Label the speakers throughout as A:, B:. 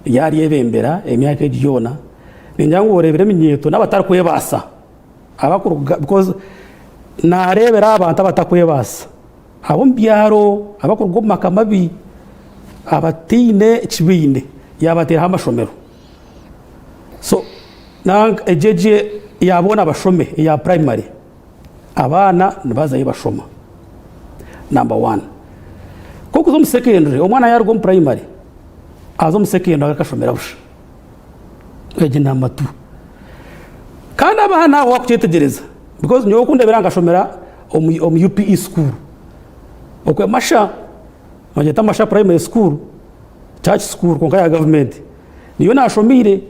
A: Yaryebembera emyaka egi yoona. Ningira ngu oreebire eminyeeto n'abatarikwebaasa abakuruga because naareebera abantu abatarikwebaasa ab'omu byaro, abakuruga omu maka mabi, abataine eki baine yaabateeraho amashomero. So nanka egyo egyo eya boona bashome eya primary abaana nibazayo bashoma number one. Ku orikuza omu secondary omwana yaaruga omu primary aza omu secondary akashomera busha egyo number two. Kandi abaana abo wakukyetegyereza because nyowe oku ndebera nkashomera omu UPE school okwe Masha nibagyeta Masha primary school church school kwonka ya gavumenti niyo nashomeire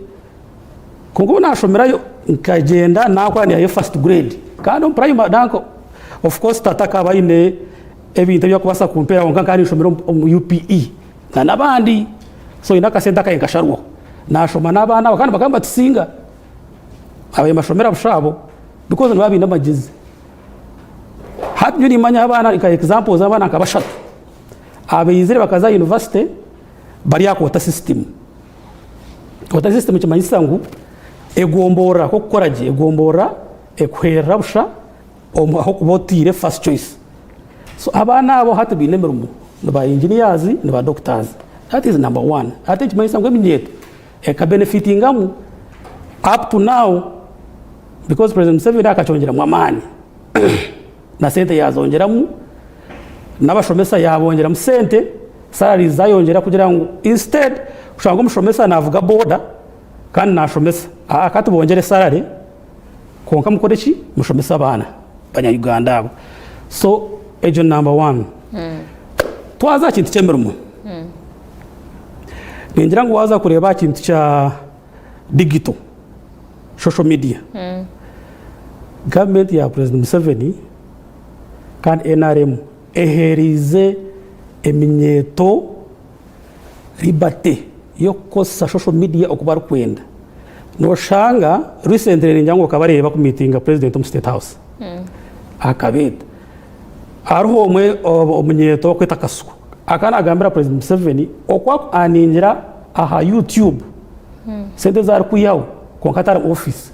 A: kwonka obu nashomerayo nkagyenda nakora nihayo first grade kandi omu primary nanka of course tata akaba aine ebintu ebi arikubaasa kumpeera kwonka nkaba ninshomera omu UPE na n'abandi so nyine akasente akaye nkasharwaho nashoma n'abaana abo kandi bakaba nibatusinga ababaire nibashomera busha abo because nibaba baine amagyezi. Hati nyowe nimanya abaana nka examples abaana nka bashatu abaizire bakaza aha university bari aha quota system. Quota system nikimanyisa ngu egomborora ku orikukora gye egomborora ekuherera busha omu ahu orikuba otiire first choice. So abaana abo hati baine emirimo ni ba engineers ni ba doctors that is number one. Hati nikimanyisa ngu eminyeeto ekabenefitingamu up to now because President Museveni akakyongyeramu amaani na sente yazongyeramu n'abashomesa yabongyeramu sente salaries zayongyera kugira ngu instead kushanga omushomesa navuga boda kandi nashomesa aa katubongyere salary kwonka mukore ki mushomese abaana banya Uganda abo so egyo number one. Twaza aha kintu ky'emirimo ningira ngu waaza kureeba aha kintu kya digital social media gavumenti ya president Museveni kandi NRM eheereize eminyeeto liberty y'okukozesa social media oku barikwenda. Noshanga recently ningira ngu okabareeba bakumiitinga president omu state house akabeeta. Hariho omwe omunyeeto orikwetwa Kasuku akaba nagambira president Museveni oku akuaningira aha YouTube sente ezi arikwihaho kwonka atari omu ofiisi.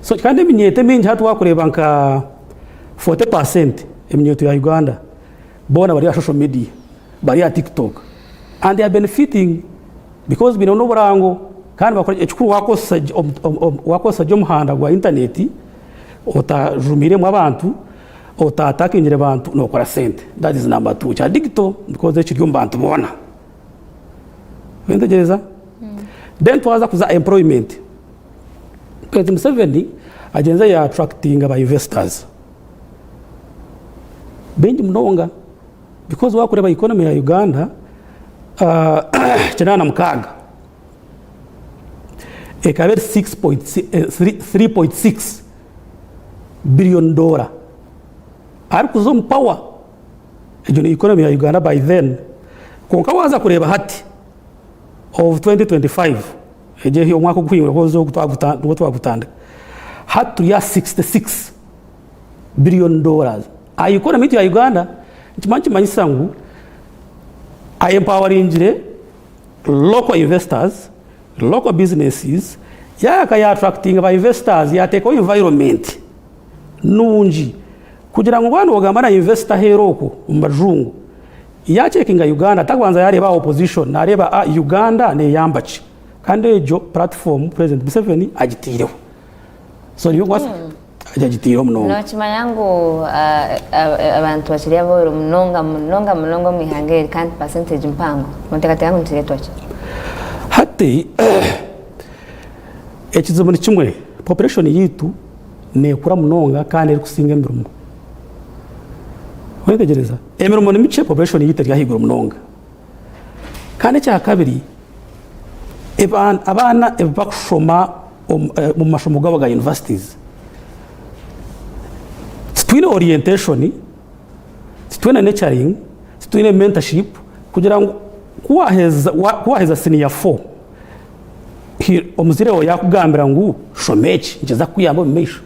A: So kandi eminyeeto emingi hati wakureeba nka 40% eminyeeto ya Uganda boona bari aha social media bari aha TikTok and they are benefiting because baine n'oburango kandi bakora ekikuru wakozesa gye wakozesa gye omuhanda gwa intaneti otajumiiremu abantu, otaatakingire bantu nookora sente. That is number two. Ekya digital because ekiri omu bantu boona. Noyetegyereza? Then twaza kuza employment. President Museveni agyenze ya attractinga ba investors baingi munonga because wakureeba economy ya Uganda 86 ekaba eri 3.6 billion dollar arikuza omu power egyo ni economy ya Uganda by then kwonka waaza kureeba hati of 2025 egyo omwaka oguhingwireho nibwo twagutandika hati turi aha 66 billion dollars aha economy yaitu ya Uganda nikimara nikimanyisa ngu ayempoweringyire local investors, local businesses yaaka ya attractinga ba investors yateekaho environment nungi kugira ngu waaba nogamba na investor aheeru okwo omu bajungu yacekinga Uganda takubanza yareeba opposition nareeba a Uganda neyamba ki kandi egyo platform president Museveni agiteireho so niyo nkubaasa agiteireho munonga.
B: Nokimanya ngu abantu bakiri abooro munonga munonga munonga omu ihanga eri kandi percentage mpango. Noteekateeka ngu nikireetwa ki?
A: Hati ekizibu ni kimwe, population yaitu neekura munonga kandi erikusinga emirimo. Oreetegyereza? Emirimo ni mikye, population yaitu eri ahaiguru munonga. Kandi ekyakabiri, abaana ebi barikushoma omu mashomo gaabo ga universities, titwine orientation, titwine nurturing, titwine mentorship kugira ngu ku waaheza siniya fo, omuzaire waawe yaakugambira ngu shoma eki nikiza kukuyamba omu maisho.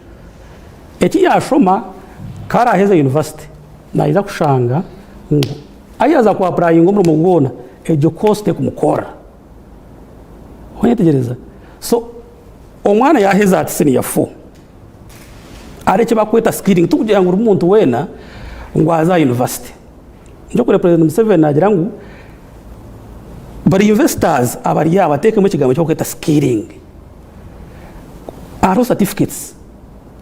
A: Eki yaashoma ku araaheze yunivasite naija kushanga ngu ahu yaaza ku apurayinga omurimo gwona egyo koosi terikumukorera. Wayetegyereza? So omwana yaheza ati senior 4 hariho eki bakweta skilling tikugira ngu buri muntu weena ngu aze aha university. Nikyo orikureeba President Museveni nagira ngu bari investors abari aha bateekemu ekigambo eki barikweta skilling. Hariho certificates,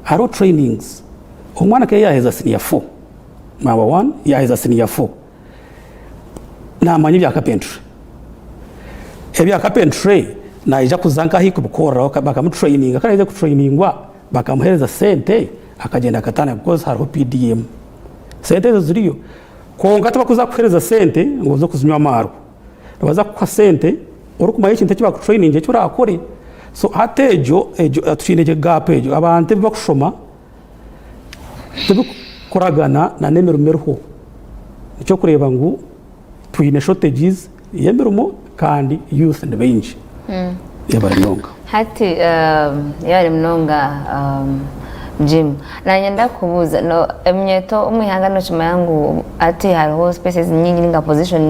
A: hariho trainings, omwana ku yaaheza senior 4, number one yaaheza senior 4 Naamanya ebya carpentry. Ebya carpentry naija kuza nkahi kubikoreraho bakamutrayininga, ku araije kutrayiningwa bakamuheereza sente akagyenda akatandika because hariho PDM. Sente ezo ziriyo kwonka tibakuza kukuheereza sente ngu oze kuzinywa amaarwa. Nibaza kukuha sente orikumanya ekintu eki bakutrayiningire eki orakore. So hati egyo egyo twine egyo gap egyo abantu ebi bakushoma tibikukoragana na n'emirimo eriho. Nikyo orikureeba ngu twine shortages y'emirimo kandi youth ni baingi. Yebare munonga.
B: Hati yebare munonga Jim. Nanye ndakubuuza eminyeeto omu ihanga nokimanya ngu hati hariho spaces nyingi ninga position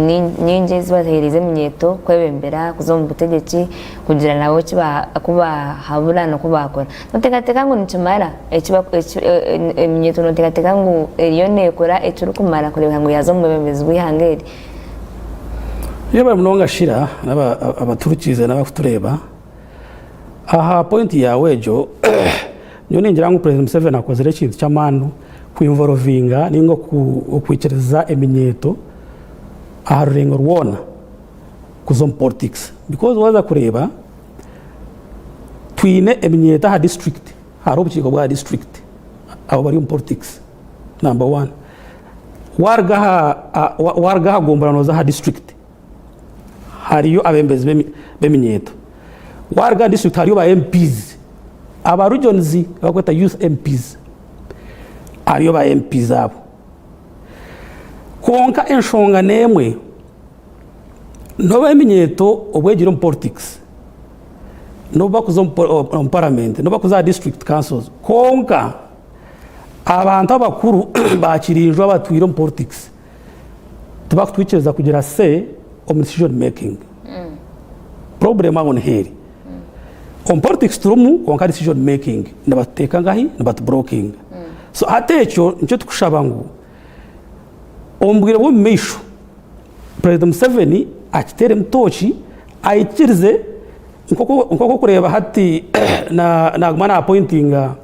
B: nyingi ezi baheerize eminyeeto kwebembera kuza omu butegyeki kugira nabo kubahabura n'oku baakora. Noteekateeka ngu nikimara? Eminyeeto noteekateeka ngu eriyo neekora ekirikumara kureebeka ngu yaaza omu bwebembezi bw'eihanga eri?
A: Yebare munonga Shira n'abatuhurikiize n'abarikutureeba. Aha pointi yaawe egyo, nyowe ningira ngu President Museveni akozire ekintu ky'amaani ku involvinga ninga okwikiriza eminyeeto aha rurengo rwona. Kuza omu politics because waaza kureeba twine eminyeeto aha district hariho obukiiko bwa district abo bari omu politics number one waruga aha waruga aha gombora nooza aha district hariyo abebembezi b'eminyeeto waruga aha district hariyo ba MPs aba regions abu barikweta youth MPs hariyo ba MPs abo kwonka enshonga n'emwe. N'obu eminyeeto obu egire omu politics, n'obu barikuza omu paramenti, n'obu barikuza aha district councils, kwonka abantu abakuru bakirinjwa abatwire omu politics tibakutwikiriza kugira say omu decision making. Problem aho niho eri. Omu politics turimu kwonka decision making nibatuteeka nkahi? Nibatuburokinga. So hati ekyo nikyo turikushaba ngu omu bwire bw'omu maisho, Purezida Museveni akiteeremu tooki aikirize nk'oku orikureeba hati naaguma naapointinga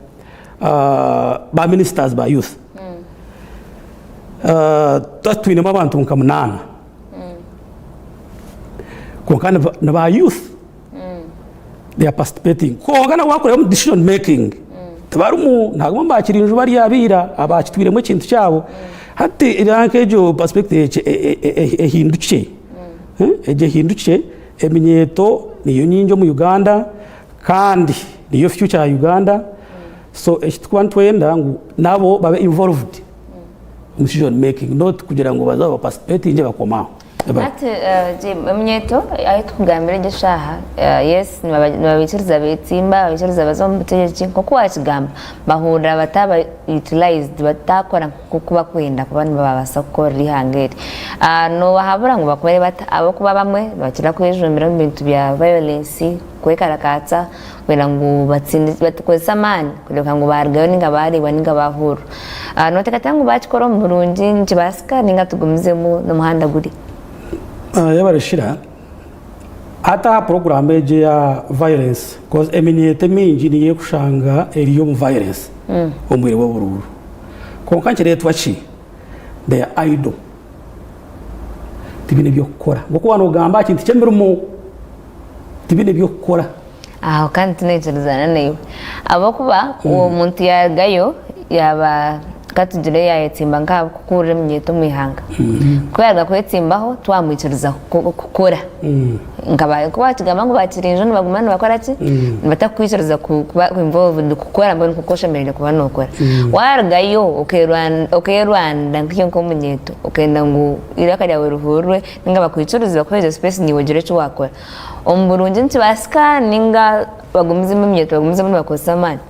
A: ba minisitazi ba yuusi. Hati twinemu abantu nka munaana kwonka ni ba yuusi. They are participating kwonka nabwo wakureeba omu decision making tibarimu naguma bakirinju bari abaira abakitwiremu ekintu kyabo hati ranka egyo perspective ehindukye egyo ehindukye eminyeeto niyo nyingi omu Uganda kandi niyo future ya Uganda so ekitukuba nitwenda ngu nabo babe involved omu decision making not kugira ngu baze baparticipatinge bakome aho.
B: Hati eminyeeto ahu tukugambira egi eshaaha yes nibabaikiriza betsimba, nibabaikiriza baza omu butegyeki nk'oku wakigamba bahurira bataba utilised batakora nk'oku bakwenda kuba nibabaasa kukorera eihanga eri. Nobahabura ngu bakore bata ahabw'okuba abamwe nibakira kwejumbira omu bintu bya violence, kwekarakaatsa kwenda ngu bakozese amaani kureebeka ngu baarugayo ninga baareebwa ninga baahurirwa. Nooteekateeka ngu baakikora omu burungi nikibaasika ninga tugumizemu n'omuhanda guri?
A: Yebare Shira, hati aha puroguraamu egi eya violence coz eminyeeto emingi niyo erikushanga eri omu violence omu bwire bw'oburuuru. Kwonka nikireetwa ki? They are idle, tibaine by'okukora. Nk'oku waaba noogamba aha kintu ky'emirimo, tibaine by'okukora.
B: Aho kandi tinaikirizana naiwe ahabw'okuba omuntu yaarugayo yaaba katugire yaayetsimba nk'ahabw'okukurira eminyeeto omu ihanga ku yaaruga kwetsimbaho twamwikiriza kukora nka waakigamba ngu baakirinjo nibaguma nibakora ki batakukwikiriza kuba involved kukora mbwenu nk'oku oshemereire kuba nookora waarugayo okeerwanira nk'omunyeeto okenda ngu eiraka ryawe rihurirwe ninga bakwikirize bakuhe egyo space naiwe ogire eki waakora. Omu burungi nikibaasika ninga bagumizemu eminyeeto bagumizemu nibakozesa amaani?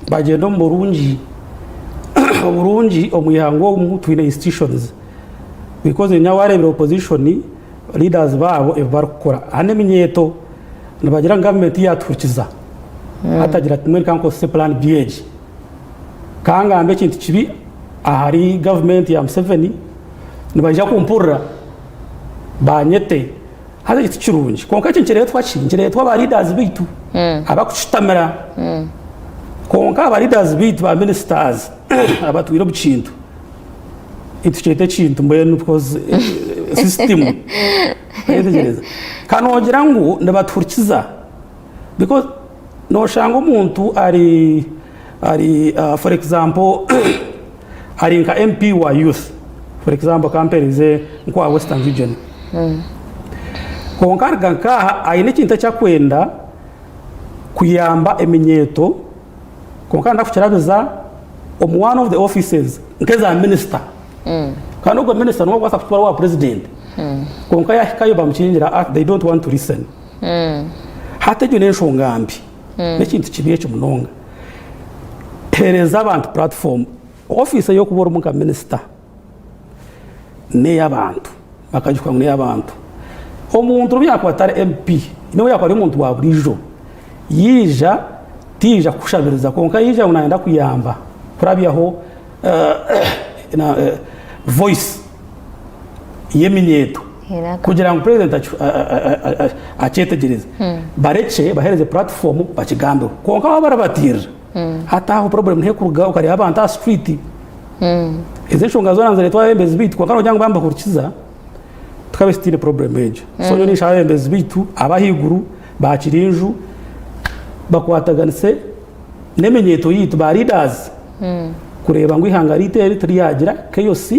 A: Bagyenda omu burungi. Oburungi omu ihanga omu twine institutions because nyowe wareebire opposition leaders baabo ebi barikukora aha n'eminyeeto. Nibagira ngu gavumenti yaatuhurikiza hati agira ati mbwenu ka nkozese plan B egi. Ka ngambe ekintu kibi ahari gavumenti ya Museveni nibaija kumpurira banyete. Haza ekyo tikirungi. Kwonka ekyo nikireetwa ki? Nikireetwa ba leaders baitu abakutushutamira. Kwonka aba leaders baitu ba ministers abatwire omu kintu, nitukyeta ekintu mbwenu because system. Oyetegyereza? Ka noogira ngu nibatuhurikiza because nooshanga omuntu ari ari for example ari nka MP wa youth for example ka mpereze nk'owa Western region. Kwonka aruga nk'aha aine ekintu eki akwenda kuyamba eminyeeto kwonka arenda kukirabiza omu one of the offices nk'eza minisita. Kandi ogwo minisita niwe arikubaasa kutwara owa purezidenti. Kwonka yaahikayo bamukingira they don't want to listen. Hati egyo n'enshonga mbi. N'ekintu kibi ekyo munonga. Heereza abantu platform. Ofiisi ei orikuba orimu nka minisita n'ey'abantu. Bakagihuka ngu n'ey'abantu. Omuntu n'obu yaakuba atari MP, n'obu yaakuba ari omuntu wa buriijo, yaija taija kukushabiriza kwonka yaija ngu naayenda kuyamba kurabyaho voice y'eminyeeto kugira ngu purezidenti akyetegyereze. Barekye baheereze platform bakigambeho. Kwonka baaba barabatiirira, hati aho problem niho erikuruga okareeba abantu aha street. Ezo enshonga zoona nizireetwa abeebembezi baitu kwonka noogira ngu baaba nibahurikiza tukaba tutaine problem egyo. So nyowe ninshaba abeebembezi baitu ab'ahaiguru baakira enju bakwataganise n'eminyeeto yaitu ba leaders kureeba ngu eihanga ryaitu eri tiryagira chaos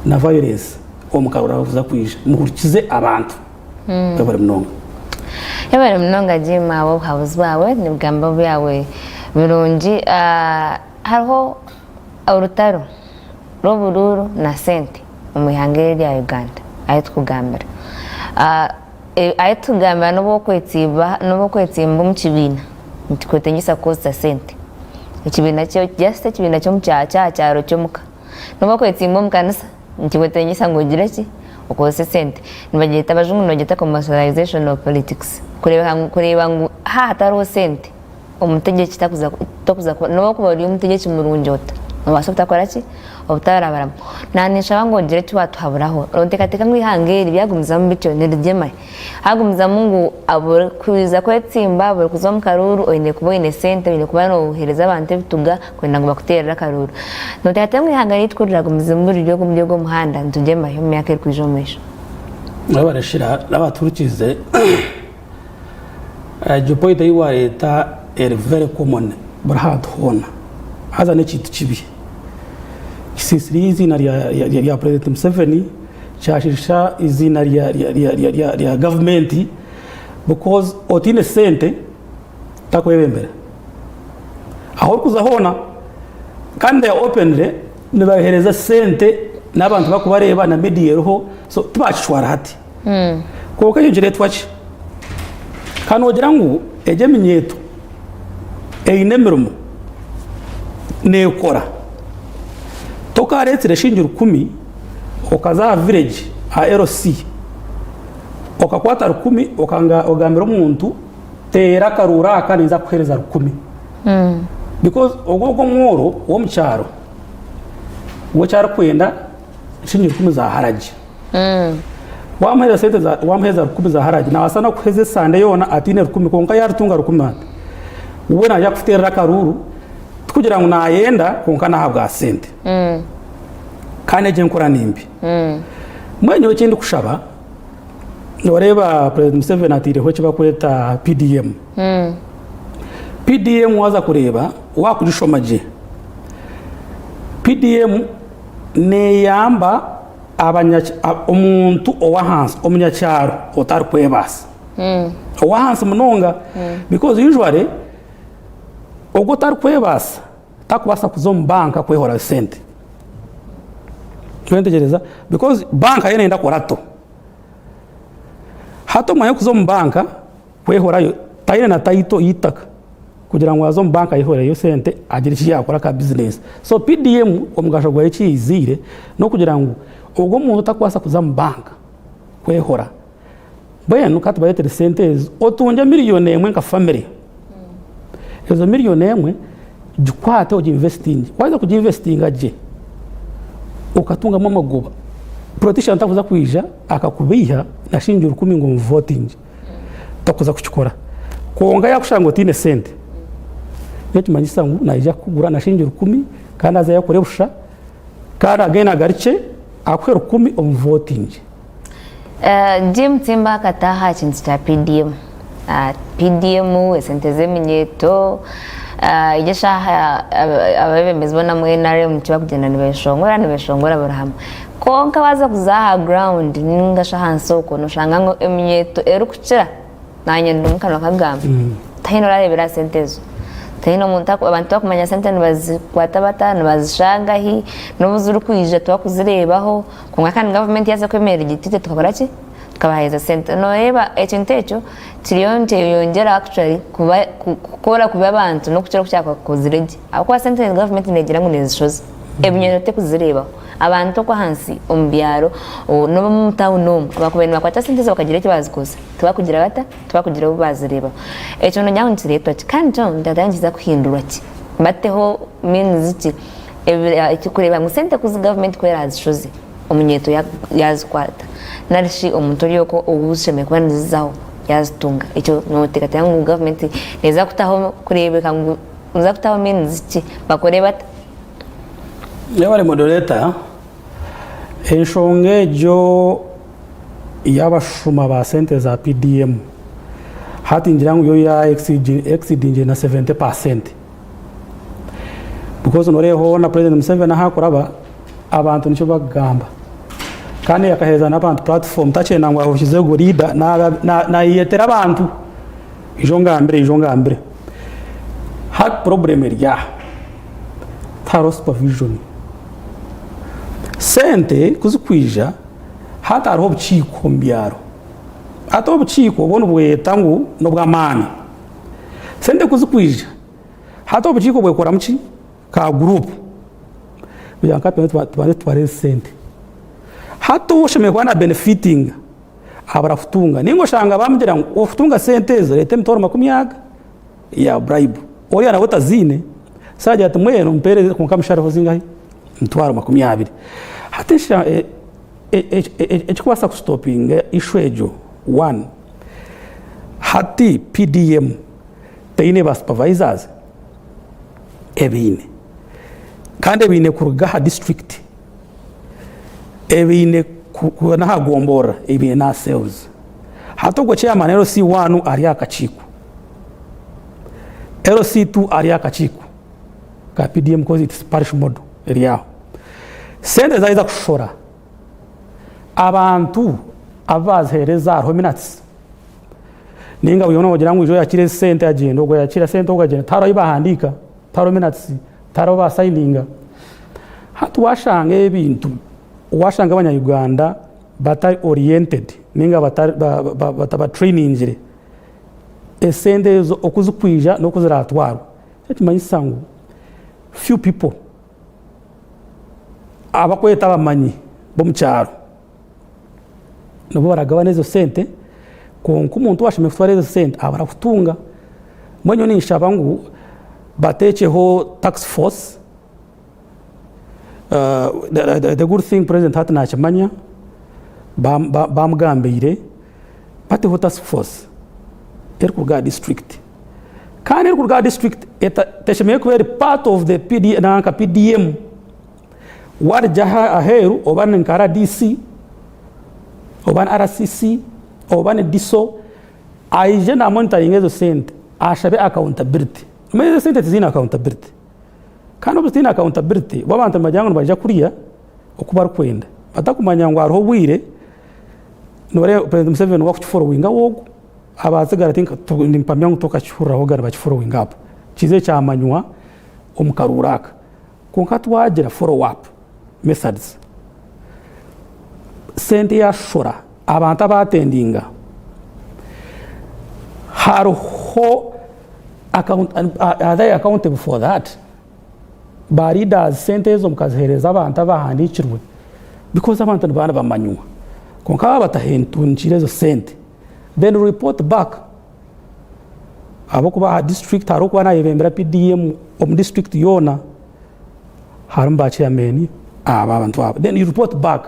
A: na violence omu karuru akakuza kwija. Muhurikize abantu. Webare munonga.
B: Webare munonga Jim ahabw'obuhabuzi bwawe n'ebigambo byawe birungi. Hariho orutaro rw'oburuuru na sente omu ihanga eri erya Uganda ahu tukugambira. Ahu tukugambira n'obu okwetsimba omu kibiina nikikwetengesa kukozesa sente. Ekibiina just ekibiina ky'omu ky'aha kyaro ky'omuka. N'obu okwetsimba omu kanisa nikikwetengesa ngu ogire ki? Okozese sente. Nibagyeta abajungu nibagyeta commercialization of politics. Kureeba ngu haaba hatariho sente. Omutegyeki takuza tokuza kuba nobu okuba ori omutegyeki murungi ota, nobaasa obutakora ki? Obutarabaramu. Naanye ninshaba ngu ogire eki watuhaburaho. Noteekateeka ngu eihanga eri byagumizamu bityo nirigyema hi? Hagumizamu ngu buri kwija kwetsimba, buri kuza omu karuuru oine kuba oine sente, oine kuba noheereza abantu ebituga kwenda ngu bakuteerere akaruuru. Noteekateeka ngu eihanga ryaitu ku riragumizemu riri omuri ogu omuhanda nitugyema hi omu myaka erikwija omu maisho?
A: Webare Shira, n'abatuhurikiize. Egyo point ei wareeta eri very common buri hantu hoona haza n'ekintu kibi. Kisiisire eiziina rya President Museveni, kyashiisha eiziina rya gavumenti because otaine sente takwebembera. Ahu orikuza hoona kandi they are openly nibaheereza sente n'abantu barikubareeba na media eriho so tibakishwara hati. Kwonka ekyo nikireetwa ki? Ka noogira ngu egyo eminyeeto eine emirimo neekora, tokaareetsire shiringi rukumi okaza aha village aha LC okakwata rukumi ogambira omuntu teera akaruuru aka ninza kukuheereza rukumi. Because ogwo ogwo omworo ow'omu kyaro we eki arikwenda shiringi rukumi za haragi. Wamuheereza sente za wamuheereza rukumi za haragi nabaasa n'okuheza esande yoona ataine rukumi kwonka yarutunga rukumi ati we naija kukuteerera akaruuru tikugira ngu nayenda kwonka n'ahabwa sente. Kandi egyo enkora ni mbi. Mbwenu nyowe eki ndikushaba noreeba President Museveni ataireho eki barikweta PDM. PDM waaza kureeba waakugishoma gye, PDM neeyamba omuntu ow'ahansi, omunyakyaro otarikwebaasa, ow'ahansi munonga because usually ogwo otarikwebaasa tarikubaasa kuza omu banka kwehorayo sente. Noyetegyereza? Because banka yo neyenda kurato. Hati omwanya gw'okuza omu banka kwehorayo taine na title y'eitaka kugira ngu aze omu banka ayehoreyo sente agire eki yaakora nka bizinesi. So PDM omugasho gwayo eki yaiziire n'okugira ngu ogwo omuntu otarikubaasa kuza omu banka kwehora. Mbwenu ka tubareetere sente ezo otungye miriyoni emwe nka famire. Ezo miriyoni emwe gikwate ogiinvesitingye. Waaheza kugiinvesitinga gye okatungamu amagoba, politician takuza kwija akakubeiha na shiringi rukumi ngu omuvotingye, takuza kukikora. Kwonka yaakushanga otaine sente, nikimanyisa ngu naija kukugura na shiringi rukumi kandi aze ayakore busha kandi again agarukye akuhe rukumi omuvotingye.
B: Jim Tsimba akataaha aha kintu kya PDM. PDM, esente z'eminyeeto, egi eshaaha abeebembezi boona omu NRM tibarikugyenda nibeshongora, nibeshongora buri hamwe. Kwonka waaza kuza aha ground ninga shi ahansi okwo noshanga ngu eminyeeto erikukira Naanye ndi omuka nkagamba tihaine orareebera aha sente ezo, tihaine omuntu abantu tibakumanya sente nibazikwata bata, nibazishanga hi, n'obu zirikwija tibakuzireebaho kwonka kandi gavumenti yaaza kwemerera egi itwe tukakora ki, tukabaheereza sente. Nooreeba ekintu ekyo kiriyo nikyeyongyera actually kuba kukora kubi abantu n'okukira oku kyakakozire gye ahabw'okuba sente gavumenti neegira ngu neezishoza, ebinyonyi terikuzireebaho. Abantu okwo ahansi omu byaro n'omu tawuni omu abakubaire nibakwata sente ezo bakagira eki baazikoza. Tibakugira bata? Tibakugira obu baazireebaho. Ekyo noogira ngu nikireetwa ki? Kandi kyo nikiba nikiza kuhindurwa ki? Bateho means ki kureeba ngu sente ku gavumenti ku eraazishoze, omunyeeto yaazikwata nari shi omuntu ori okwo ou zishemereire kuba nizizaho yaazitunga. Ekyo nooteekateeka ngu gavumenti neeza kutaho kureebeka ngu neeza kutaho means ki bakore bata?
A: Yebare moderator, enshonga egyo y'abashuma ba sente za PDM hati ningira ngu yo ya exceedingire na 70% because noreeba hoona president Museveni ahu akuraba abantu nikyo bakugamba kandi akaheereza n'abantu platform takyenda ngu ahukize ogu leader nayeyetera abantu ijo ongambire ijo ongambire hati problem eri aha tihariho supervision sente kuzikwija Hati hariho obukiiko omu byaro. Hati obukiiko obwo nibweyeta ngu n'obw'amaani. Sente ku zikwija, hati obukiiko bwekoramu ki? Ka guruupu kugira ngu ka tubanze tutware ezi sente. Hati ou oshemereire kuba na benefitinga abura kutunga. Nainga oshanga bamugira ngu okutunga sente ezo reeta emitwaro makumi aga ya burayibu. Oriya nawe taziine, so agira ati mbwenu mpeereze kwonka mushareho zingahi? Emitwaro 20. Hati ekirikubaasa kusitopinga issue egyo, one, hati PDM teine ba supervisors? Ebaine. Kandi ebaine kuruga aha district, ebaine n'aha gomborora, ebaine n'aha cells. Hati ogwo chairman LC one ari aha kakiiko, LC two ari aha kakiiko ka PDM coz it's parish model eri aho. Sente zaheza kushora abantu abu bazihereza hariho minutes ninga buri omwe nogira ngu ijo oyakire ezi sente agyenda ogwo oyakira sente ogwo agyenda tihariho ahu bahandiika tihariho minutes tihariho ahu basayininga. Hati washanga ebintu washanga abanya Uganda batari oriented ninga batabatrainingire esente ezo oku zikwija n'oku ziratwarwa ekimanyisa ngu few people abakweta abamanyi b'omu kyaro nibo baragabana ezo sente kwonka omuntu owashemereire kutwara ezo sente aba arakutunga. Mbwenu nyowe ninshaba ngu bateekyeho task force, the good thing president hati nakimanya bamugambiire bateho task force erikuruga aha district. Kandi erikuruga aha district teshemereire kuba eri part of the PD nanka PDM. Warugya aheeru oba ni nka RDC oba ni RCC oba ni DISO aije na monitoringa ezo sente ashabe accountability. Omanye ezo sente tiziine accountability. Kandi obu zitaine accountability bo abantu nibagira ngu nibaija kurya oku barikwenda batakumanya ngu hariho obwire noreeba president Museveni wakukiforowinga we ogu. Abaatsigara nimpamya ngu tokakihurirahoga nibakiforowinga up. Kize kyamanywa omu karuuru aka. Kwonka twagira follow up methods, sente yashora abantu abatendinga hariho are they accountable for that? Ba leaders sente ezo mukazihereza abantu abahandikirwe because abantu nibaba nibamanywa. Kwonka baba batahentungiire ezo sente. Then report back ahabw'okuba aha district hariho orikuba nayebembera PDM omu district yoona harimu ba chairman aba abantu aba then you report back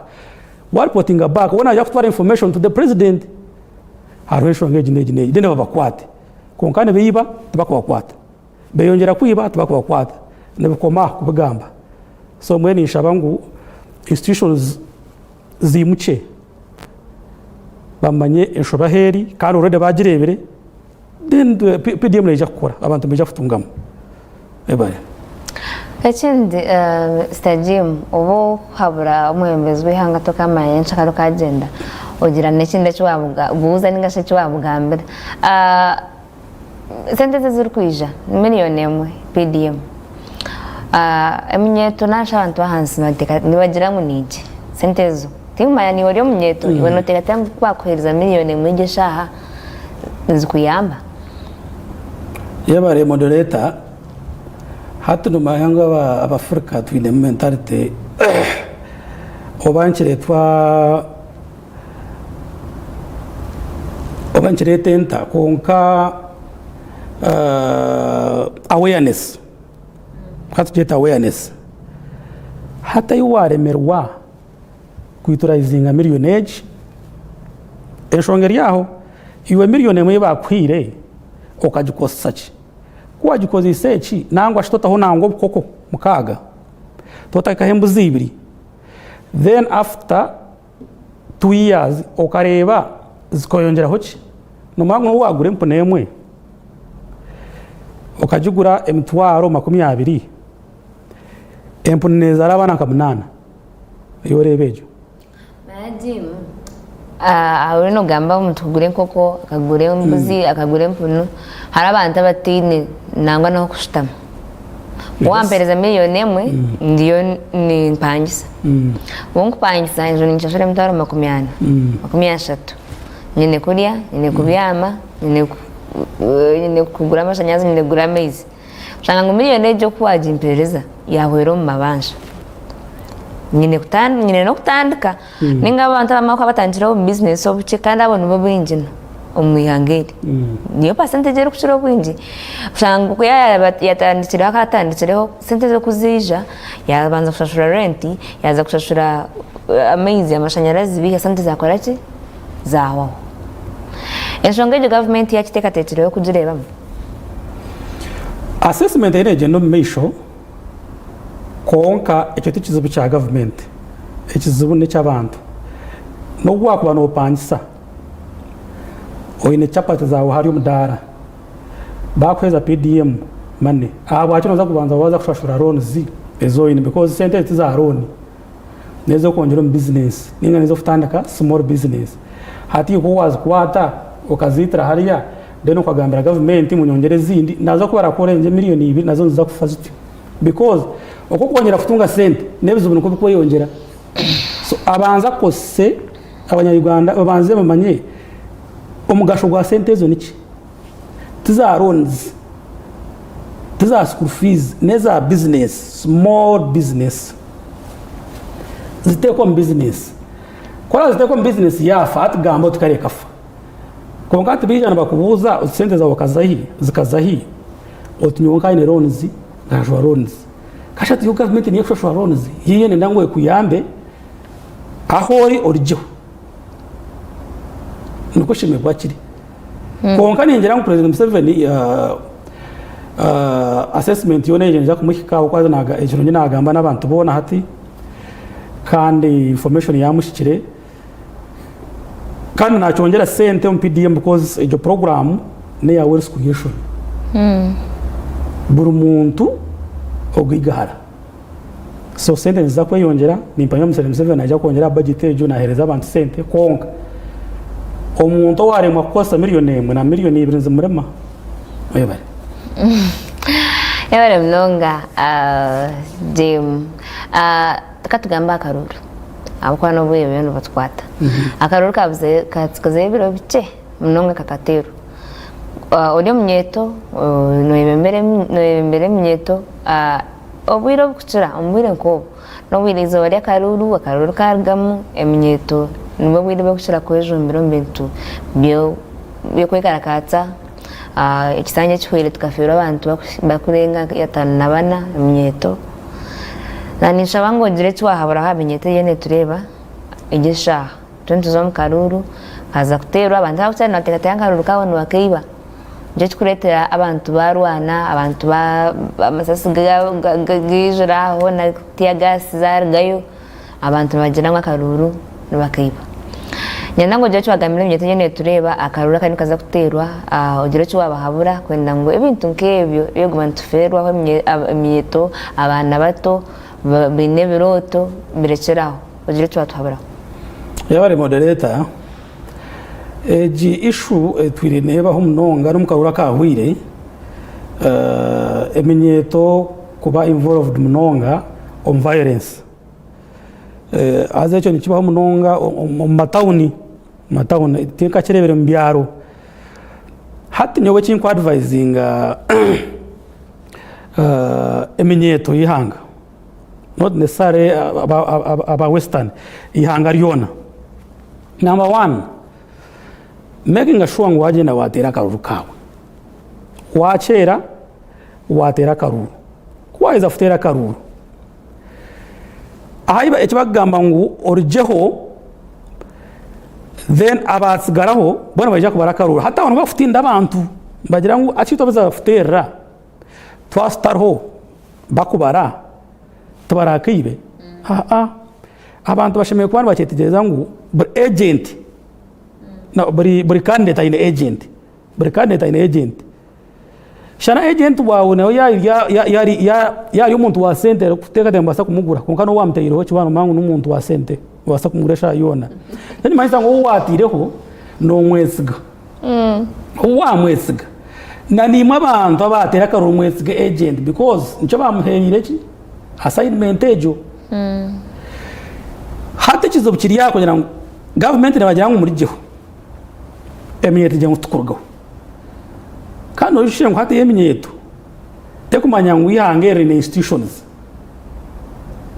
A: waripotinga back we naija kutwara information to the president hariho enshonga egi n'egi n'egi then babakwate kwonka nibaiba tibakubakwata beyongyera kwiba tibakubakwata nibikoma aha kubigamba so mbwenu ninshaba ngu institutions ziimukye bamanye enshobe ahu eri kandi already bagireebire then PDM neija kukora abantu nibaija kutungamu. Webare.
B: Ekindi Mister Jim obu okuhabura omwebembezi w'eihanga tokamanya nyenkyakare okagyenda ogira n'ekindi eki wabuuza ninga shi eki wamugambira. Sente ezi ezirikwija ni miriyoni emwe PDM. Eminyeeto nari abantu b'ahansi nibagira ngu niigye sente ezo. Tinkumanya niiwe ori omunyeeto iwe nooteekateeka ngu ku baakuheereza miriyoni emwe egi eshaaha nizikuyamba?
A: Yebare moderator, hati nomanya ngu abafrica twine mentality oba nikiretwa oba nikireeta enta kwonka awareness katugyete awareness hati ahi waremerwa kwiturayizinga miriyoni egi enshonga eri aho iwe miriyoni emwe ei baakuhaire okagikozesa ki? Ku wagikozeise eki nangwa shi totaho nangwa obukoko mukaaga, totekaho embuzi ibiri then after 2 years okareeba zikeyongyeraho ki? Nomanya ngu nobu wagura empunu emwe okagigura emitwaro 20, empunu nezaara abaana nka munaana ei oreeba egyo.
B: Manya Jim, aho oriyo nogamba omuntu kugura enkoko, akagura embuzi, akagura empunu, hariho abantu abataine nangwa n'ahokushutama. Wampereza miriyoni emwe ndiyo nimpangisa, obu nkupangisa enju ninshashura emitwaro 40, 30, nyine kurya, nyine kubyama, nyine kugura amashanyarazi, nyine kugura amaizi. Oshanga ngu miriyoni egyo ku wagimpereza yahwera omu mabanja. Nyine nyine n'okutandika ninga abantu abamwe abakuba batandikireho obu bizinesi obukye kandi abo nibo baingi omu ihanga eri. Niyo percentage erikukira obwingi. Oshanga ngu ku yaaba yatandikireho akaba atandikireho sente ze ku ziija yabanza kushashura rent, yaaza kushashura amaizi, amashanyarazi biiha sente zakora ki? Zahwaho. Enshonga egyo gavumenti yakiteekateekireho kugireebamu?
A: Assessment eriyo negyenda omu maisho kwonka ekyo tikizibu kya gavumenti, ekizibu n'eky'abantu. N'obu wakuba nopangisa oine chapati zaawe hariya omu daara, bakuheereza PDM money, ahabwaki noza kubanza waaza kushashura loans ezi oine because sente ezi tiza loan. N'ez'okwongyera omu bizinesi ninga n'ez'okutandika small business. Hati iwe ku waazikwata okaziitira hariya then okagambira gavumenti ngu nyongyere ezindi, naza ku barakurengyera miriyoni ibiri nazo niziza kufa zityo because oku orikwongyera kutunga sente n'ebizibu nikwo birikweyongyera. So abanze akozese abanya Uganda babanze bamanye omugasho gwa sente ezo niki. Ti za loans, ti za school fees, n'eza business, small business. Ziteekwe omu business. Ku oraziteeka omu business yaafa hati gamba oti kare ekafa. Kwonka hati baija nibakubuuza oti sente zaawe okaziha hi, zikaza hi? Oti nyowe nkaba nyine loans, nkashashura loans. Kasha hati yo gavumenti niyo erikushashura loans, yo neyenda ngu ekuyambe ahu ori orugyeho. Nikwo kishemereire kuba kiri. Kwonka ningira ngu President Museveni assessment yoona egyo neija kumuhika ahabw'okuba ekirungi naagamba n'abantu boona hati kandi information yaamuhikire kandi naakyongyera sente omu PDM because egyo program n'eya wealth creation. Buri muntu ogaigahara. So sente niziza kweyongyera, nimpamya ngu Museveni naija kwongyera aha budget egyo naheereza abantu sente kwonka omuntu owaremwa kukozesa miriyoni emwe na miriyoni ibiri nizimurema. Webare.
B: Webare munonga Jim. Reka tugambe aha karuuru ahabw'okuba n'obwire buriyo nibutukwata. Akaruuru katsigazireho ebiro bikye munonga kakateerwa. Ori omunyeeto noyebembera eminyeeto Obwire obukukira omu bwire nk'obu, n'obwire eizooba ry'akaruuru, akaruuru kaarugamu, eminyeeto nibwo bwire obu barikukira kwejumbira omu bintu. by'okwekarakaatsa, ekisanja ekihweire tukafeerwa abantu barikurenga ataano na bana eminyeeto. Ninshaba ngu ogire eki waahaburaho aha minyeeto eriyo neetureeba egi eshaaha. Turiyo nituza omu karuuru haza kuteerwa abantu abarikukyara nibateekateeka ngu akaruuru kaabo nibakaiba. Nikyo kirikureetera abantu baarwana, abantu amasasi gaijura aho hoona tiyagaasi zaarugayo, abantu nibagira ngu akaruuru nibakaiba. Niinyenda ngu ogire eki waagambira eminyeeto eriyo neetureeba, akaruuru akariyo nikaza kuteerwa, ogire eki waabahabura kwenda ngu ebintu nk'ebyo eby'okuguma nitufeerwaho eminyeeto, abaana bato baine ebirooto birekyere aho. Ogire eki waatuhaburaho.
A: Yebare moderator, egi issue etwire nebaho munonga n'omu karuuru akahweire, eminyeeto kuba involved munonga omu violence. Haza ekyo nikibaho munonga omu matawuni, matawuni tinkakireebire omu byaro. Hati nyowe eki nku advisinga eminyeeto y'eihanga not necessarily aba western, eihanga ryona. Number one, making sure ngu wagyenda wateera akaruuru kaawe. Wakyera wateera akaruuru, ku waheza kuteera akaruuru, ahi eki barikugamba ngu orugyeho then abatsigaraho bo nibaija kubara akaruuru. Hati aho niho barikutinda abantu nibagira ngu actually itwe abu kuteerera twaba tutariho bakubara tibarakaibe? Aa abantu bashemereire kuba nibakyetegyereza ngu buri agent buri candidate aine agent, buri candidate aine agent. Shana agent waawe nawe yaaba ari omuntu wa sente orikuteekateeka ngu nibaasa kumugura kwonka n'ou wamutaireho ekibazo noomanya ngu n'omuntu wa sente noobaasa kumugura eshaaha yoona. Ekimanyisa ngu ou waataireho noomwesiga. Ou waamwesiga na naimwe abantu abaateera akaruru mwesige agent because nikyo baamuheereire ki? Assignment egyo. Hati ekizibu kiri aha kugira ngu gavumenti neebagira ngu murugyeho, eminyeeto egira ngu titukurugaho. Kandi oijukye ngu hati eminyeeto tekumanya ngu eihanga eri riine institutions.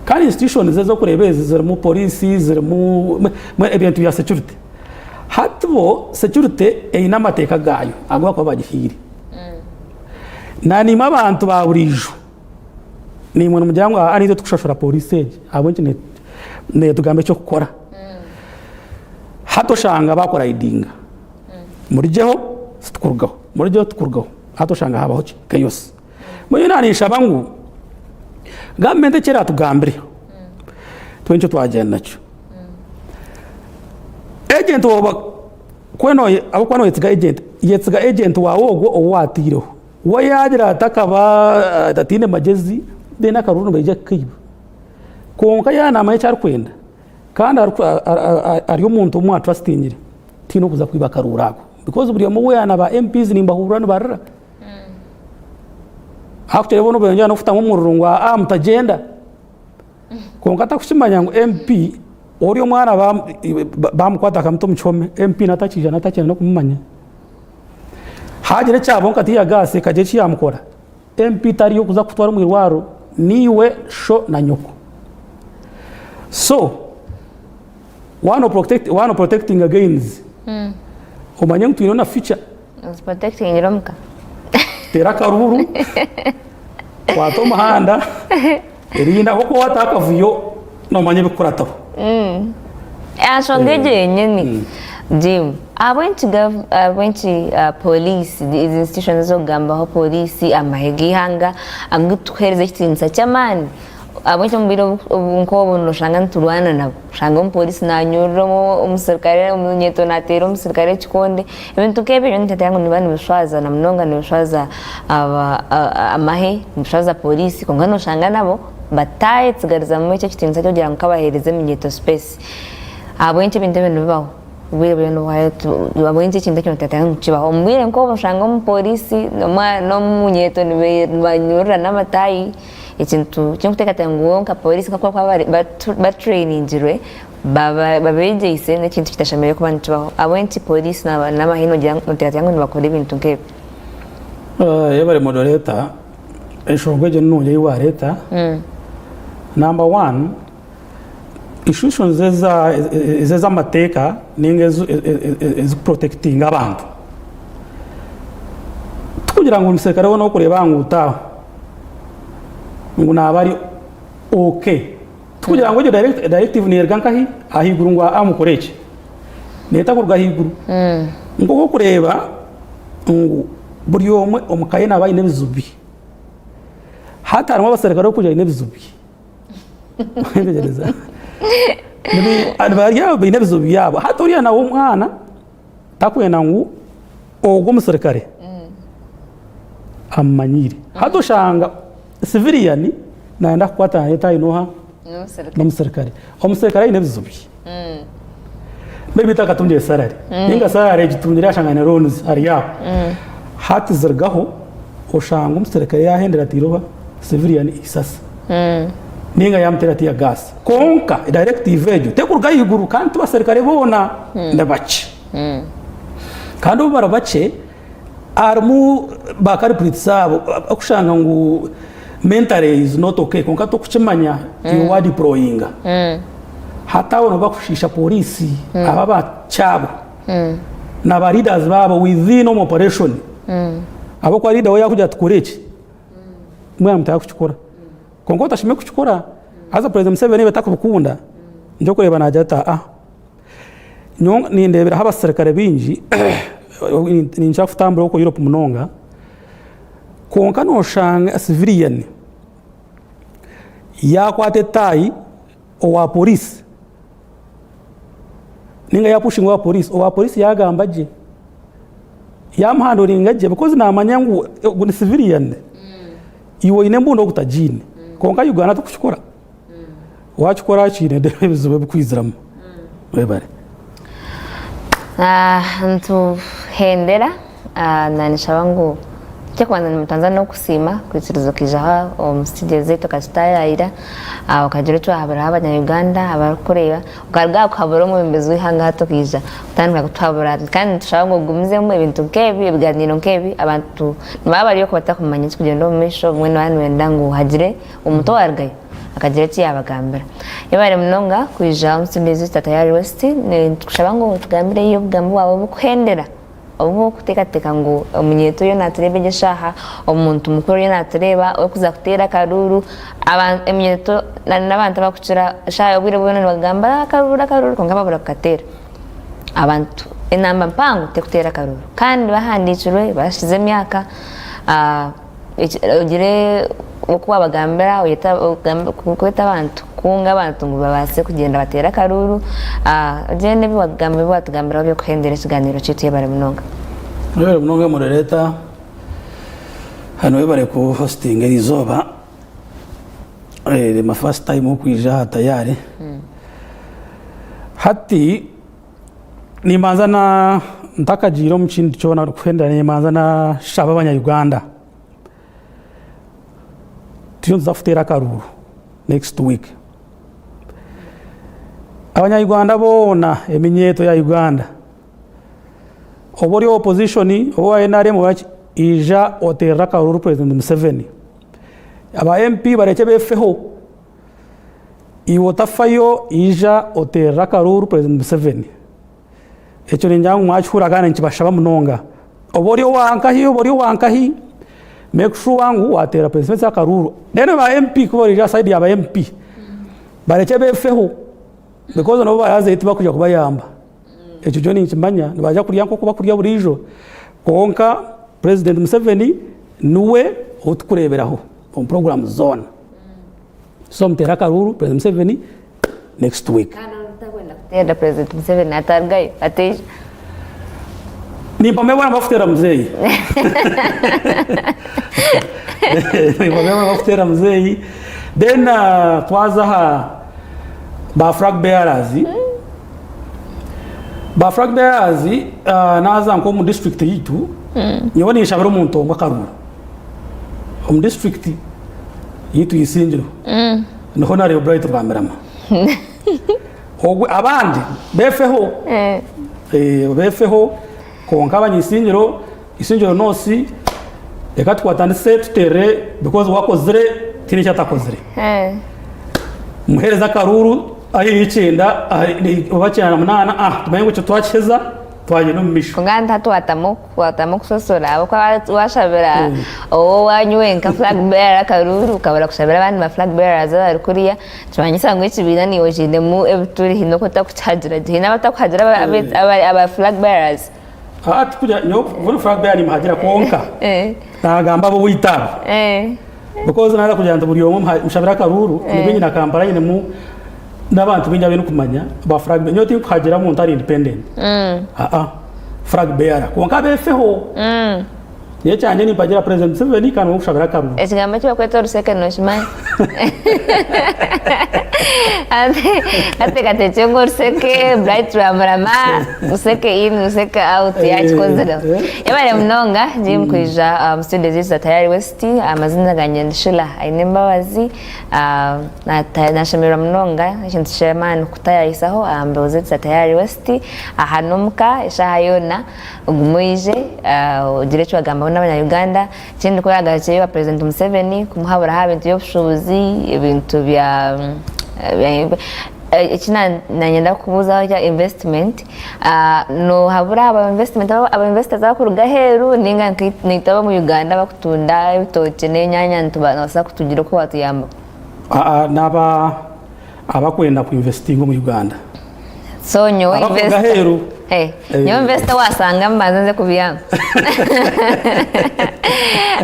A: Kandi institutions ezi orikureeba ezi zirimu poriisi, zirimu ebintu bya security. Hati bo security eine amateeka gaayo agu barikuba bagihaire. Nanaimwe abantu ba buriijo naimwe nimugira ngu aa naitwe tikushashura poriisi egi ahabw'enki netugamba eky'okukora. Hati oshanga bakurayidinga murugyeho titukurugaho, murugyeho titukurugaho hati oshanga habaho ki chaos. Mbwenu nyowe ninshaba ngu gavumenti eki eratugambire twine eki twagyenda nakyo. Agent waaba ahabw'okuba noyesiga agent, yesiga agent waawe ogwo ou waataireho. We yaagira ati akaba ataine magyezi then akaruru nibaija kukaiba. Kwonka yaaba naamanya eki arikwenda kandi ari omuntu ou mwatrustingire, tihaine orikuza kwiba akaruuru ako because buri omwe weena ba MPs nimbahurira nibarira. Ahabw'okugira boona nibongyera n'okutamu omururu ngu aa mutagyenda. Kwonka atarikukimanya ngu MP ori omwana bamukwata bakamuta omu kihome, MP natakiija natakyenda n'okumumanya. Haagira ekyabaho nka tiya gaasi ekagira eki yaamukora, MP tariyo kuza kukutwara omu irwariro, niiwe sho na nyoko. So waaba nooprotectinga gains, omanye ngu twine na future.
B: Oziprotectingire omuka.
A: Teera akaruuru, kwata omuhanda, erinda ahabw'okuba waataho akavuyo noomanya ebirikukurataho.
B: Aha nshonga egyo yenyini, Jim, ahabw'enki gavu ahabw'enki pooriisi ezi institutions ezi orikugambaho pooriisi, amahe g'eihanga agu turikuheereza ekitiinisa ky'amaani, ahabw'enki omu bwire nk'obu noshanga niturwana nabo? Oshanga omupooriisi nanyurura omusirikare, omunyeeto naateera omusirikare ekikonde, ebintu nk'ebyo nyowe ninteekateeka ngu nibiba nibishwaza na munonga nibishwaza amahe, nibishwaza pooriisi kwonka noshanga nabo bataayetsigarizamu ekyo ekitiinisa ky'okugira ngu kabaheereze eminyeeto space. Ahabw'enki ebintu ebyo nibibaho? Obwire buriyo nibuhwayo ahabw'enki ekintu ekyo noteekateeka ngu kibaho? Omu bwire nk'obwo oshanga omupooriisi n'omunyeeto nibanyurura n'amataayi, ekintu eki ndikuteekateeka ngu bo nka pooriisi nk'oku barikuba batureyiningirwe babeegyeise n'ekintu kitashemereire kuba nikibaho. Ahabw'enki pooriisi n'amahe noteekateeka ngu nibakora ebintu nk'ebyo?
A: Yebare moderator, enshonga egyo ni nungi ei wareeta. Number one, institutions eza ez'amateeka ninga ezikuprotectinga abantu. Tikugira ngu omuserukare weena orikureeba aha nguuto aho ngu naaba ari okay. Tikugira ngu egyo directive neeruga nkahi? Ahaiguru ngu aa mukore eki. Neeta kuruga ahaiguru. Nk'oku orikureeba ngu buri omwe omu ka ye naaba aine ebizibu bye. Hati harimu abaserukare abarikugira baine ebizibu bye. Oyetegyereza? Bari aho baine ebizibu byabo. Hati oriya nawe omwana takwenda ngu ogwo omusirikare amumanyiire. Hati oshanga civilian nayenda kukwatana nawe taine oha? N'omusirikare. Omusirikare aine ebizibu bye. Maybe takatungire salary. Ninga salary agitungire ashanga aine loans ari aho. Hati zirugaho oshanga omusirikare yahendera atiire oha? Civilian eisasi. Ninga yamuteera tear gas. Kwonka directive egyo terikuruga ahaiguru kandi ti baserukare boona ni bakye. Kandi obu bari bakye harimu ba culprits abo orikushanga ngu mentally is not okay kwonka torikukimanya iwe wa deployinga. Hati abo nibo barikushiisha pooriisi abo abakye abo na ba leaders baabo within omu operation ahabw'okuba leader we yaakugira ati kora eki mbwenu mutari kukikora. Kwonka otashemereire kukikora haza President Museveni ebi atarikubikunda nikyo orikureeba naagira ati aa nyowe nindeeberaho abasirikare baingi ninkira kutambura okwo Europe munonga kwonka noshanga civilian yaakwata etaayi owa poriisi ninga yaapushinga owa poriisi, owa poriisi yaagamba gye yaamuhandoringa gye because naamanya ngu ogu ni civilian. Iwe oine embundu ogu tagiine. Kwonka Uganda tikukikora. Wakikora kiine ebizibu ebikwiziramu. Webare.
B: Nituhendera nanishaba ngu ekyokubanza nimutanza n'okusiima kwikiriza okaija aha omu studio zaitu okatutayaayira okagira eki wahaburaho abanya Uganda abarikukureeba Okaruga aha kuhabura omwebembezi w'eihanga hati okaija kutandika kutuhabura. Kandi nitushaba ngu ogumizemu ebintu nk'ebi, ebiganiiro nk'ebi, abantu nibaba bari okwo batakumanya ekirikugyenda omu maisho, obumwe nibaba nibenda ngu hagire omuntu owaarugayo akagira eki yaabagambira. Yebare munonga kwija omu studio zaitu Tata West, nitukushaba ngu otugambireyo obugambo bwawe oburikuhendera. Obu orikuteekateeka ngu omunyeeto oriyo naatureeba egi eshaaha, omuntu mukuru oriyo naatureeba orikuza kuteera akaruuru, eminyeeto n'abantu abarikukira eshaaha obwire bwona nibagamba akaruuru akaruuru kwonka babura kukateera. Abantu enamba mpango terikuteera akaruuru kandi bahandiikirwe bahikize emyaka. Ogire oku wabagambira kweta abantu kukunga abantu ngu babaase kugyenda bateere akaruuru ogire n'ebi wagamba ebi watugambiraho by'okuhendera ekigaaniiro kyaitu yebare munonga.
A: Webare munonga Moderator hanu webare ku hostinga erizooba eri my first time okwija aha tayari hati Nimbanza na ntakagiire omu kindi kyona kuhendera nimbanza nashaba abanya Uganda turiyo nituza kuteera akaruuru next week. Abanya Uganda boona eminyeeto ya Uganda oba ori owa opposition oba owa NRM oba ki ija oteerere akaruuru president Museveni. Aba MP barekye befeho. Iwe otafayo ija oteerere akaruuru President Museveni. Ekyo ningira ngu mwakihurira kandi nikibashaba munonga. Oba ori owa nkahi oba ori owa nkahi, make sure ngu wateerera President Museveni akaruuru. Then ba MP ku bariija aha side ya ba MP, barekye befeho because nabo barazayo tibakwija kubayamba. Ekyo kyo ninkimanya nibaija kurya nk'oku bakurya buriijo kwonka President Museveni niwe ou turikureeberaho omu puroguraamu zoona. So muteere akaruuru President Museveni next week.
B: Kandi orikutakwenda kuteera President Museveni atarugayo ataija.
A: Nimpamya boona bakuteera muzeeyi. Nimpamya boona bakuteera muzeeyi. Then uh, twaza aha ba flag bearers. Ba flag bearers uh, naza nk'omu district yitu nyowe ninshabira omuntu omwe akaruuru. Omu district yitu Isingiro niho nareeba Bright Rwamirama. Ogwe abandi befeho eh, befeho kwonka abanyisingiro Isingiro North reka tukwatanise tuterere because wakozire tihaine eki atakozire. Muhereze akaruuru ahi ikyenda oba 98 ah tumanye ngu ekyo twakiheza. Twagyenda omu maisho.
B: Kwonka hati twatamu twatamu okusosora ahabw'okuba washabira ow'owaanyu wenka flag bearer akaruuru okabura kushabira abandi ba flag bearers abari kuriya nikimanyisa ngu ekibiina naiwe okiinemu ebituri haine oku otarikukihagira gye haine abatakuhagira aba flag bearers.
A: Hati kugira nyowe buri flag bearer nimuhagira kwonka nagamba ab'owaitu abo because naaza kugira nti buri omwe mushabire akaruuru nibwo nyine Kampala nyinemu N'abantu baingi abu ndikumanya ba flag bearer. Nyowe tinkuhagira omuntu ari independent. Aa, flag bearer. Kwonka abeefeho. Nyowe ekyangye nimpagira President Museveni kandi niwe nkushabira akaruru.
B: Ekigambo eki barikweta oruseke nookimanya? Ateekateekire ngu oruseke, Bright Rwamurama, ruseke in, ruseke out, yaakikozireho. Yebare munonga Jim kwija omu studio zaitu za Tayari West. Amazina gangye ni Sheilah Ainembabazi. Nashemererwa munonga ekintu ky'amaani kutayayisaho aha mbeho zaitu za Tayari West aha n'omuka eshaaha yoona ogume oije ogire eki wagambaho n'abanya Uganda. Ekindi ku oragarukire owa President Museveni kumuhabura aha bintu by'obushuubuzi ebintu bya eki nanyenda kukubuuzaho ekya investment nohabura aba investors abakuruga aheeru ninga naitwe ab'omu Uganda abakutunda ebitookye n'enyanya nitubaasa kutugira oku watuyamba?
A: N'aba abakwenda ku investinga omu Uganda.
B: So nyowe
A: Abakuruga
B: investor
A: aheeru.
B: Eh, nyowe investor wasanga mbanze nze kubyama.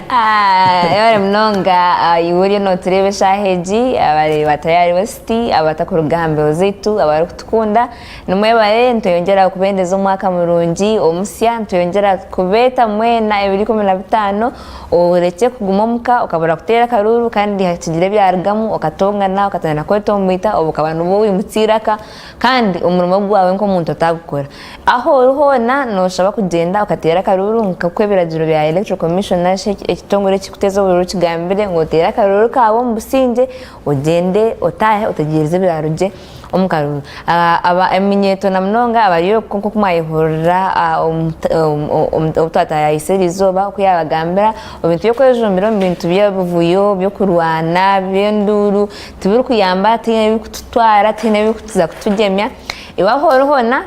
B: Ah, yebare munonga ah, iwe oriyo notureeba eshaaha egi abari ba Tayari West abatakuruga aha mbeho zaitu abarikutukunda Nimwebare, nitweyongyera kubendeza omwaka murungi omusya, nitweyongyera kubeeta mwena ebiro 15, orekye kuguma omuka okabura kuteera akaruuru kandi hakigira ebyarugamu okatongana okatandika kwetomboita obwo okaba nibwo waimutsya eiraka kandi omurimo gwawe nk'omuntu otagukora. Ahu ori hoona noshaba kugyenda okateera akaruuru nk'oku ebiragiro bya Electoral Commission narishi ekitongore ekirikuteeza oburuuru kigambire ngu oteere akaruuru kaawe omu busingye ogyende otaahe otegyereze ebirarugye. Omu karuru, aba eminyeeto na munonga abari okwo nk'oku mwayehurira obu twataayaayise eriizooba oku yaabagambira, ebintu by'okwejumbira omu bintu by'obuvuyo, by'okurwana, by'enduuru tibirikuyamba, tihaine ahu birikututwara, tihaine ahu birikuza kutugyemya. Iwe ahu ori hoona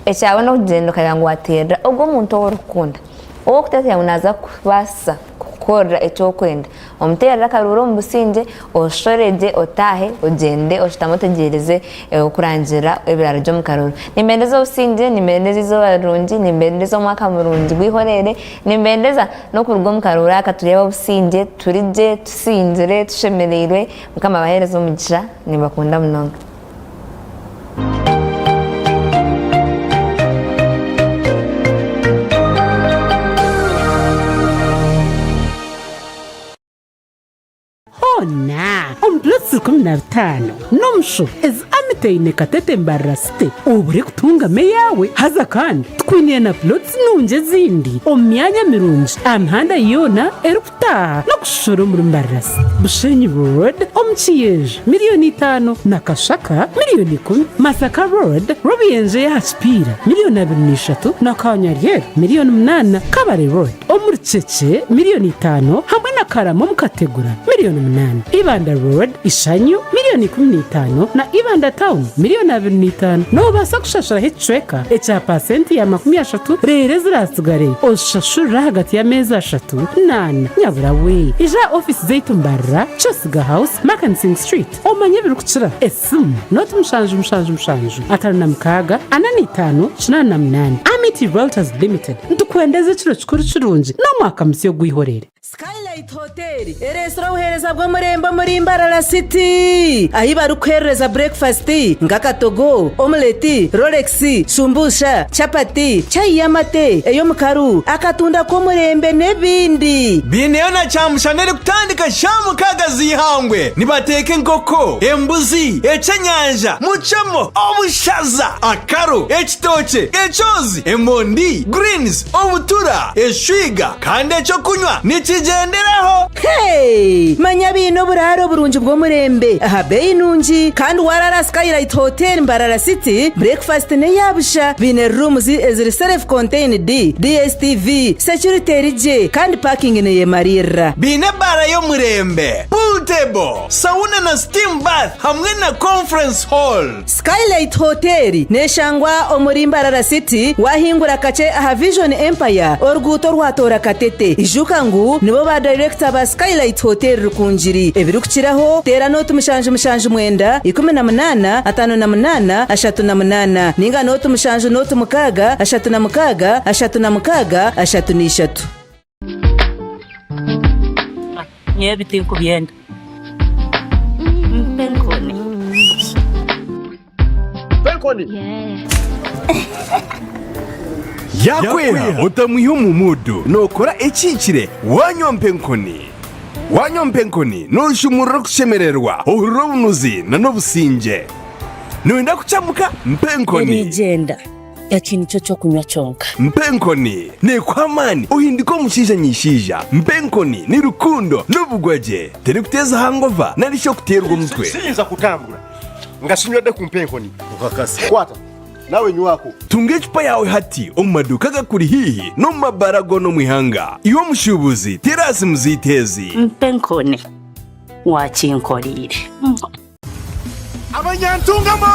B: Ekyawe n'okugyenda okareba ngu wateerera ogwo omuntu ou orikukunda, ou orikuteekateeka ngu naaza kukubaasisa kukukorera eki orikwenda. Omuteerere akaruuru omu busingye, oshore gye, otaahe, ogyende oshutame otegyereze okurangirira ebirarugye omu karuuru. Nimbendeza obusingye, nimbendeza eizooba rirungi, nimbendeza omwaka murungi gw'eihoreere, nimbendeza n'okuruga omu karuuru aka turi ab'obusingye, turi gye, tusingire, tushemereirwe. Mukama abaheereze omugisha, nimbakunda munonga.
C: Hoona omu plots 15 n'omusho ezi Amity Katete Mbarara City obure kutungamu eyaawe. Haza kandi tukwiniire na plots nungi ezindi omu myanya mirungi aha mihanda yoona erikutaaha n'okushushura omuri Mbarara City. Bushenyi Road omu Kiyenje miriyoni itaano na Kashaka miriyoni ikumi, Masaka Road Rwobuyenje ey'aha Kipiira miriyoni 23 na Kanyaryeru miriyoni munaana, Kabale Road Omuri Kyekye miriyoni itaano hamwe na Karama omu Kategura miriyoni munaana, Ibanda Road Ishanyu miriyoni 15 na Ibanda Town miriyoni 25. Noobaasa kushashuraho ekicweka ekya paasenti ya 30 reero eziraatsigare ozishashurire ahagati y'ameezi ashatu n'ana. Nyabura we, ija aha ofiisi zaitu Mbarara, Kyosiga House, Mackenzie Street omanye ebirikukiraho. Esimu, noti mushanju mushanju mushanju 56 45 88. Amity Realtors Limited, nitukwendeza ekiro kikuru kirungi n'omwaka musya ogw'eihorere.
D: Skylight Hotel ereetsire obuheereza bw'omurembe omuri Mbarara City ahi barikukuheerereza burekifasiti nk'akatogo, omuleti, rolex, shumbusha, chapati, chai y'amate, ey'omukaru, akatunda k'omurembe n'ebindi.
E: Baineyo na kyamushana erikutandika shaaha mukaaga z'eihangwe. Nibateeka enkoko, embuzi, eky'enyanja, mucemo, obushaza, akaro, ekitookye, ekyozi, emondi, greens, obutura, eshwiga kandi eky'okunywa nikigyendera. Muteereho!
D: Hey! Manya baine oburaaro burungi bw'omurembe aha beeyi nungi kandi waaraara Skylight Hotel Mbarara City, breakfast n'eya busha. Baine rooms eziri self contained, DSTV, security eri gye kandi parking neyemariirira.
E: Baine ebaara y'omurembe, pool table, sauna na steam bath hamwe na conference hall.
D: Skylight Hotel neshangwa omuri Mbarara City wahingura kakye aha Vision Empire oruguuto orwatoora Katete. Ijuka ngu nibo ba dayirekita ba Skylight Hotel Rukungiri. Ebirikukiraho teera nooti 779 18 58 38 ninga nooti 7 nooti 6 36 36 33.
C: Nyowe ebi tinkubyenda. Mpa enkoni.
F: Mpa enkoni.
E: Yaakweha otamwiha omu muudu, nookora ekihikire waanywa mpa enkoni. Waanywa mpa enkoni nooshumurura okushemererwa, ohurira obunuzi n'obusingye. Nooyenda kukyamuka? Mpa enkoni.
C: Eriigyenda. Eki nikyo ky'okunywa kyonka.
E: Mpa enkoni neekuha amaani ohindike omushaija nyaishaija. Mpa enkoni ni rukundo n'obugwagye. Terikuteeza hangova nari shi okuteerwa omutwe.
F: Siyinza kutambura nga sinywedde ku mpa enkoni. Kwata nawe nywako.
E: Tunga ecupa yaawe hati omu maduuka agakuri haihi n'omu mabaara goona omu ihanga. Iwe omushuubuzi, teera aha simu zaitu ezi.
C: Mpa enkoni wakinkoreire.
F: Abanyantungamo!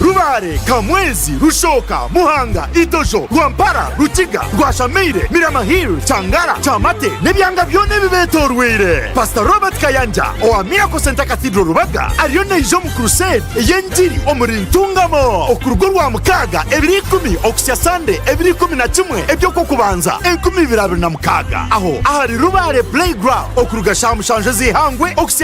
F: Rubare, Kamwezi, Rushoka, Muhanga, Itojo, Rwampara, Rukiga, Rwashamaire, Mirama Hill, Kyangara, Kyamate n'ebyanga byona ebibeetoorweire. Pastor Robert Kayanja owa Miracle Centre Cathedral Rubaga ariyo naija omu crusade ey'engiri omuri Ntungamo okuruga Orwamukaaga ebiro ikumi okuhitsya Sunday ebiro 11 eby'Okwokubanza 2026 aho ahari Rubare Playground okuruga shaaha mushanju ez'eihangwe okuhitsya.